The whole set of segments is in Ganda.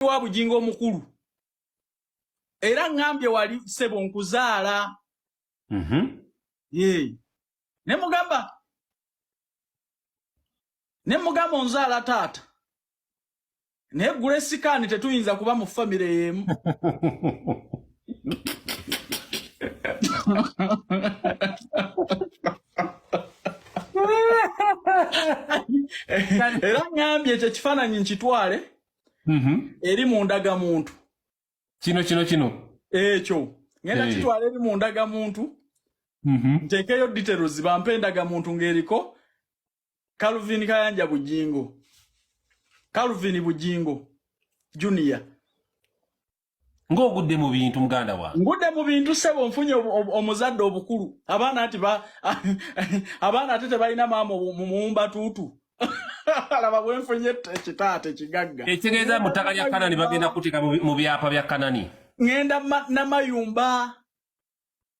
Wa Bugingo omukulu era ŋŋambye wali ssebo nkuzaala. Ye ne mugamba onzaala taata, naye gula esikaani, tetuyinza kuba mu famire y'emu. Era ŋŋambye ekyo ekifaananyi nkitwale eri mu ndagamuntu. Kino. Ekyo ŋŋenda kitwala eri mu ndagamuntu, nteekeyo details, bampe endagamuntu ng'eriko Calvin Kayanja Bujingo, Calvin Bujingo Junior. Ng'ogudde mu bintu, muganda wange. Ngudde mu bintu, ssebo. Nfunye omuzadde obukulu. Abaana ati ba abaana ate tebalina maama mu muwumba tuutu. Laba bwenfunye ekitaata ekigagga. Ekitegeeza mu ttaka lya Kanani bagenda kuteeka mu byapa bya Kanani. Ŋŋenda Namayumba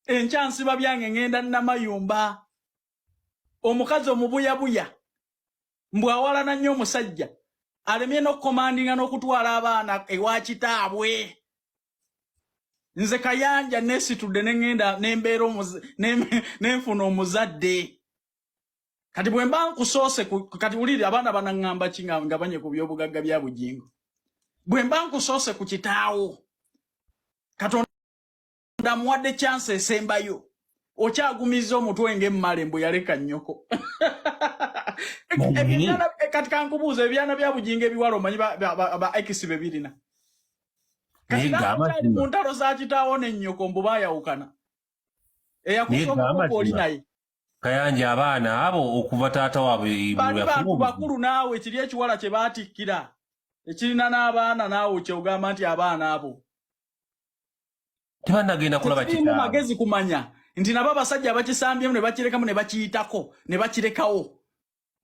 enkya, nsiba byange, ŋŋenda Namayumba. Omukazi omubuyabuya mbw awalana nnyo omusajja, alemye n'okukomandinga n'okutwala abaana ewa kitaabwe. Nze Kayanja neesitudde ne ŋŋenda nembeera nenfuna omuzadde. Kati bwe mba nkusoose kati wuliri, abaana banaŋŋamba ki nga banye ku byobugagga bya Bugingo? Bwe mba nkusoose ku kitaawo, Katonda amuwadde chance esembayo, okyagumiza omutwe ng'emmale mbu yaleka nnyoko. Kati kankubuuza, ebyana bya Bugingo ebiwala omanyi ba ex be birina? Kati Naye gamba nawe mu ntalo za kitaawo n'ennyoko mbu baayawukana, Naye eyakusooka gamba oli mazima. naye. Kayanja, abaana abo okuva taata waabwe Bali bwe yafuna bantu obuzibu. bakulu naawe. Kiri ekiwala kye baatikkira ekirina n'abaana, naawe kyogamba nti abaana abo tebannagenda kulaba tekirimu kitaabwe. Magezi kumanya nti nabo abasajja abakisambyemu ne bakirekamu ne bakiyitako ne bakirekawo.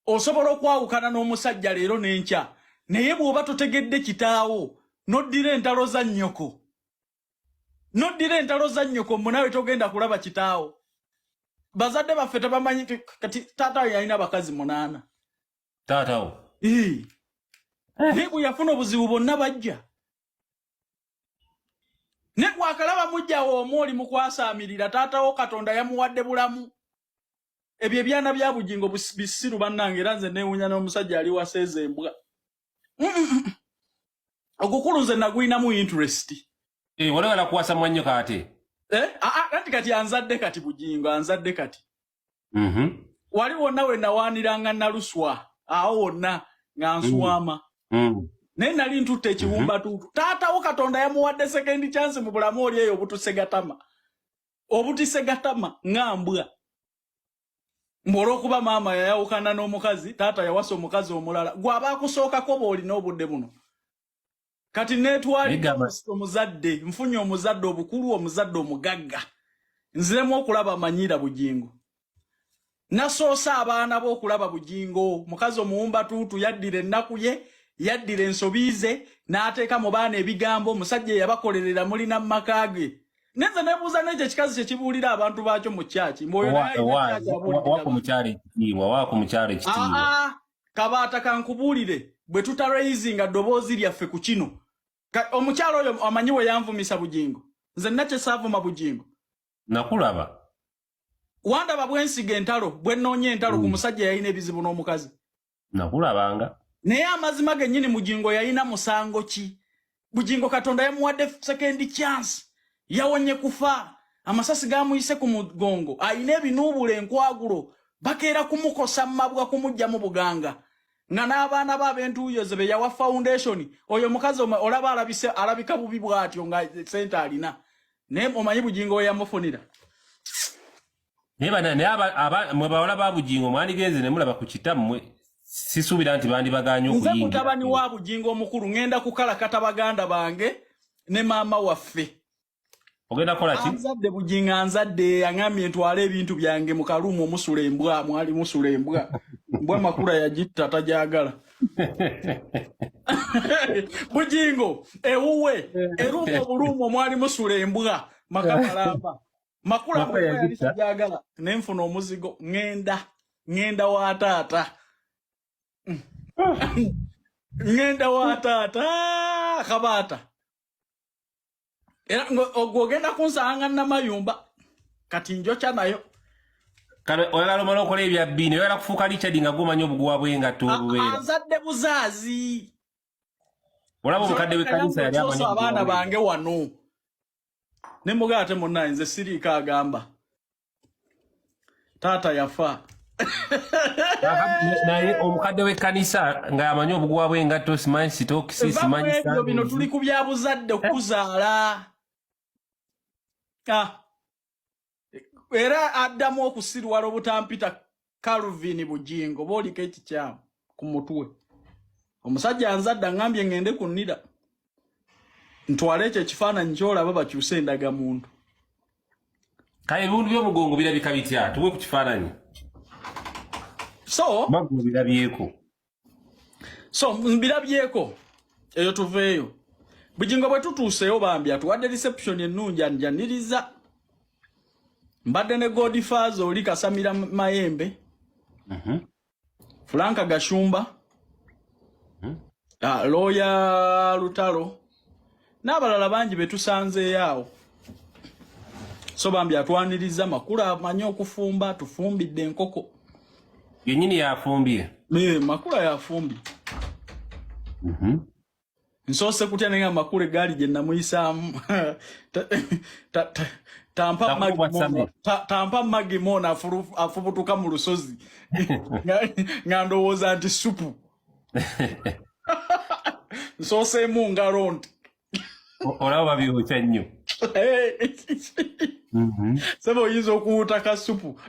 Osobola okwawukana n'omusajja leero n'enkya, naye bw'oba totegedde kitaawo, n'oddira entalo za nnyoko, n'oddira entalo za nnyoko mbu naawe togenda kulaba kitaawo. Bazadde baffe tebamanyi. Kati taata we yalina abakazi munaana. Taatawo? Ii. Naye bwe yafuna obuzibu, bonna bajja ne gwakalaba mujjawo omu oli mukwasaamirira. Taatawo Katonda yamuwadde bulamu. Ebyo ebyana bya Bugingo bisiru bannange. Era nze neewunya n'omusajja ali waseeza embwa. Ogukulu nze nagulinamu interest. Eh, wali kuwasa mwannyo kaate? Eh? Ah, ah, anti kati anzadde, kati Bugingo anzadde kati. Wali wonna we nawaaniranga naluswa awo wonna nga nswama, naye nali ntutte ekiwumbatuutu. Taatawo Katonda yamuwadde second chance mu bulamu. Oli eyo obutuse gatama, obutise gatama nga mbwa, mbu olw'okuba maama yayawukana n'omukazi, taata yawasa omukazi omulala. Gw'aba akusookako bw'olina obudde buno kati neetwalidde omuzadde. Nfunye omuzadde obukulu, omuzadde omugagga. Nziremu okulaba Manyiira Bugingo. Nasoose abaana be okulaba Bugingo. Mukazi omuwumba tuutu yaddira ennaku ye, yaddira ensobi ze n'ateeka mu baana ebigambo omusajja eyabakolerera mulina mu maka ge. Nenze nebuuza n'ekyo ekikazi kye kibuulira abantu baakyo mu kyaki, mbu oyo naye alina kyaki abuulirira Waku mukyalo ekitiibwa, waku mukyalo ekitiibwa. Aa, Kabaata, kankubuulire, bwe tutaraisinga ddoboozi lyaffe ku kino, omukyalo oyo amanyi we yanvumisa Bugingo. Nze nna kyesaavuma Bugingo. Nakulaba. Wandaba bwensiga entalo, bwe nnoonya entalo ku musajja yalina ebizibu n'omukazi. Nakulabanga. Naye amazima gennyini, Bugingo yalina musango ki? Bugingo Katonda yamuwadde second chance, yawonye kufa, amasasi gamuyise ku mugongo, ayina ebinuubula, enkwagulo, bakeera kumukosa mabwa kumugjamu buganga, nga n'abaana be ab'entuuyo ze be yawa foundation. Oyo omukazi olaba alabise, alabika bubi bw'atyo nga sente alina, naye omanyi Bugingo we yamufunira? Naye bana naye mwe bawala ba Bugingo mwandigenze ne mulaba ku kitammwe. Sisuubira nti bandibagaanye Nze okuyingira. mutabani wa Bugingo omukulu, ŋŋenda kukalakata baganda bange ne maama waffe. Ogenda kukola ki? Anzadde, Bugingo anzadde, aŋambye ntwale ebintu byange mu kaluumu omusula embwa, mwali musula embwa. Mbwa Makula yagitta, tajagala. Bugingo ewuwe eruumu obuluumu omwali musula embwa, maka malamba, Makula Makula bwe yali yagitta. tajagala, nenfuna omuzigo, ŋŋenda wa taata. Ŋŋenda wa taata Kabaata, era gw'ogenda kunsanga Namayumba, kati njokya nayo. Kale oyagala omala okola ebya bbiini, oyagala kufuuka Richard nga gwomanyi obuguwa bw'engatto obubeera. Anzadde buzaazi. Olaba omukadde w'ekkanisa yali amanyi Soosa abaana obuguwa. bange wano ne mugaa, ate munnaye nze siriiko, agamba taata yafa. Naye omukadde w'ekkanisa nga amanyi obuguwa bw'engatto, simanyi sitookisi, Va simanyi mu ebyo, bino sandals. Tuli ku bya buzadde, okuzaala. Ah. Era addamu okusirwala obutampita Calvin Bujingo, booliko ekikyamu ku mutwe. Omusajja anzadde aŋŋambye ŋŋende ku nnira ntwale ekyo ekifaananyi kyolaba, bakyuse endagamuntu. Kale ebiwundu by'omugongo birabika bitya? Tuwe ku kifaananyi. So Magulu birabyeko. So mbirabyeko eyo, tuveeyo. Bugingo bwe tutuuseeyo, bambi atuwadde reception ennungi, anjaniriza. Mbadde ne godfather oli Kasamira Mayembe, Franka Gashumba, looya Lutalo n'abalala bangi be tusanzeeyo awo. So bambi atwaniriza. Makulu amanyi okufumba, tufumbidde enkoko. Yennyini yafumbye? Eh, Makula yafumbye. Nsoose kutya, naye nga Makula egaali gye namuyisaamu tampa. Takuba Samir. Tampa magimona afubutuka mu lusozi nga ndowooza nti supu nsooseemu ngalo nti Olaba babyokya nnyo. Sebe oyinza okuwuta kasupu.